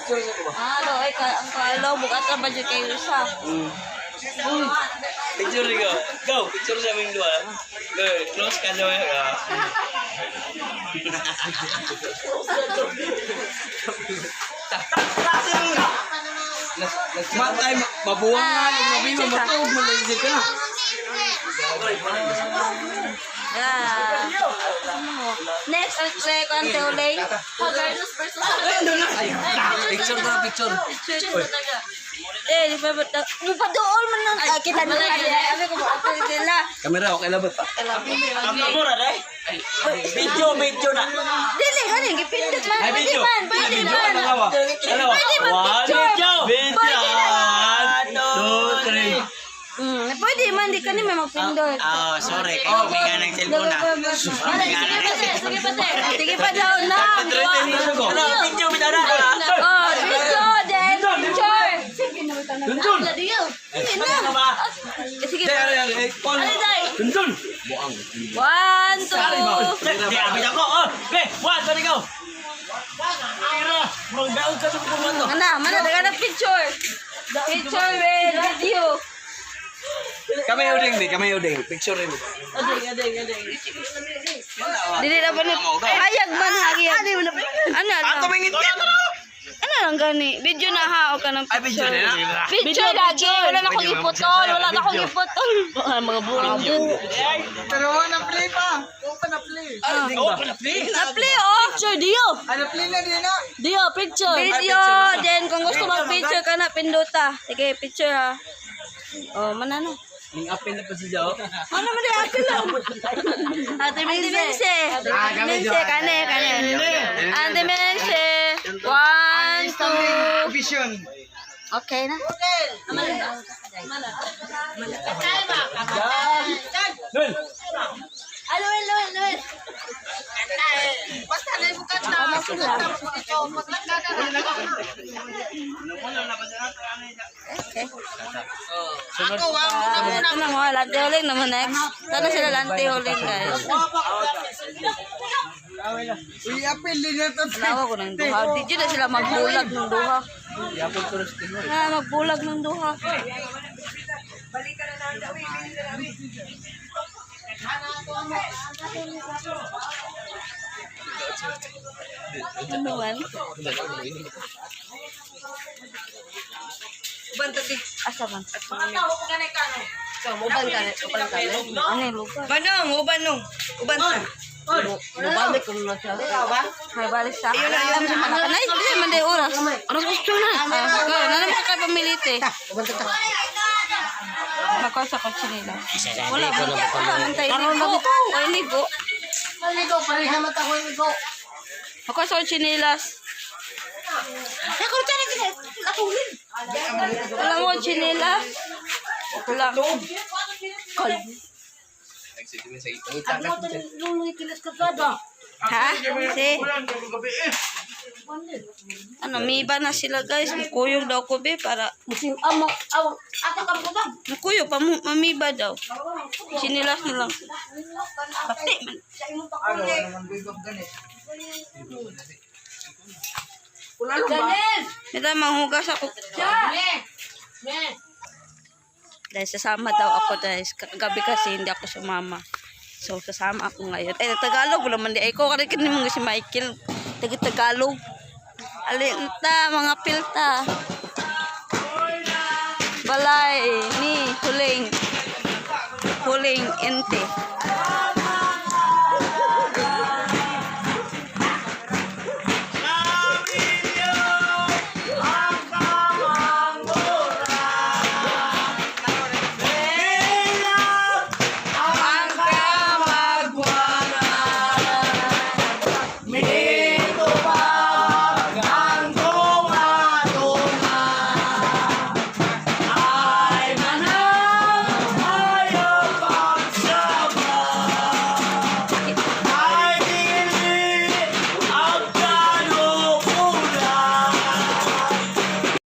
Picture sa ko ba? Ah, do, ay, ka, ang kaalaw, bukat na ba dyan kayo sa? Picture go. Go, picture sa aming dua. Go, close ka na. Matay, mabuwang nga, mabi, matuog, malaysia ka na. Yeah. Next, ang click on Teoling. Pagarnos versus Picture na, picture. Eh, di ba ba? Mupadool man lang. Ah, kita nila. Abi ko ba? Sila. Kamera, okay lang ba? Ang kamura dai. Video, video na. Dili, gani, gipindot man. Ay, Pwede video. man, pwede man. Dalawa. Dalawa. Pwede man One, picture. Video. Video. Pwede na. One, two, three. Pwede man, di kani may magpindot. Oh, sorry. Kayo huminga ng cellphone na. Sige pa, sir. Sige pa, sir. Sige pa daw na. Ano, video, video na. Oh, video, then picture. Dundun! Sige na. Sige Ay, pa. ay, ay, ay, Paul. Ano, day? Dundun! One, two. Di, abit ako. Oh, okay, one, two, three, go. Tira, magdaog ka sa kumato. Mana, mana, daga na picture. Picture with video. Kami uding di, kami uding. Picture rin. Dili na ba ni Hayag man hayag. Ano Ato lang? mingit ka Ano lang gani? Video na ha o kanang Ay, video picture. na. Picture lagi. Wala na akong iputol. Wala na akong iputol. Mga buring yun. Pero na play pa. Open na play. Oh, pala-play. Na-play oh. Picture Dio. Ano play na din na? Dio, picture. Video. Then kung gusto mag picture ka na pindota. Sige, picture ha. Oh, manano. Ning apel na pa si Jao. Ano man di ate lang. Ate Minse. Minse kane kane. Ate Minse. One, two. Vision. Okay na. Dun! Aluin, aluin, aluin. Basta na bukat na. Bukat na bukat na. Okay. Ako wa muna Ah, ito na mga lante huling naman next. Sana sila lante huling guys. Uy, apel din na to. Alawa ko ng duha. Di dyan na sila magbulag ng duha. Yapon ko rin sa tingin. Na, magbulag ng duha. Ano man? Uban ta ti. Asa man? Uban ka uban ka. Ano yung lugar? Banong, uban nung. Uban ta. Mubalik ko na siya. May balik sa. Ayun na, ayun na. Kanay, hindi man day oras. Oras gusto na. Ah, go, na naman kay pamilite. Uban ta ta. Nako sa kotse nila. Wala ba? Wala man tayo ligo. Ay ligo. Ligo, pareha man ta ko ligo. Ako sa chinelas. Wala mo chinelas. Wala. Kal. Ha? Si? Ano, miba na sila guys. Mukuyog daw ko be para Amo, aw, ata ka mo ba? mukuyog pa mamiba daw. Chinelas na lang. Pati man. Ito, manghugas ako. Dahil sasama daw ako guys. Kagabi kasi hindi ako sumama. So, sasama ako ngayon. Eh, Tagalog naman di. Ay, ko kani mo si Michael. Taga Tagalog. Alinta, mga pilta. Balay ni huling huling ente.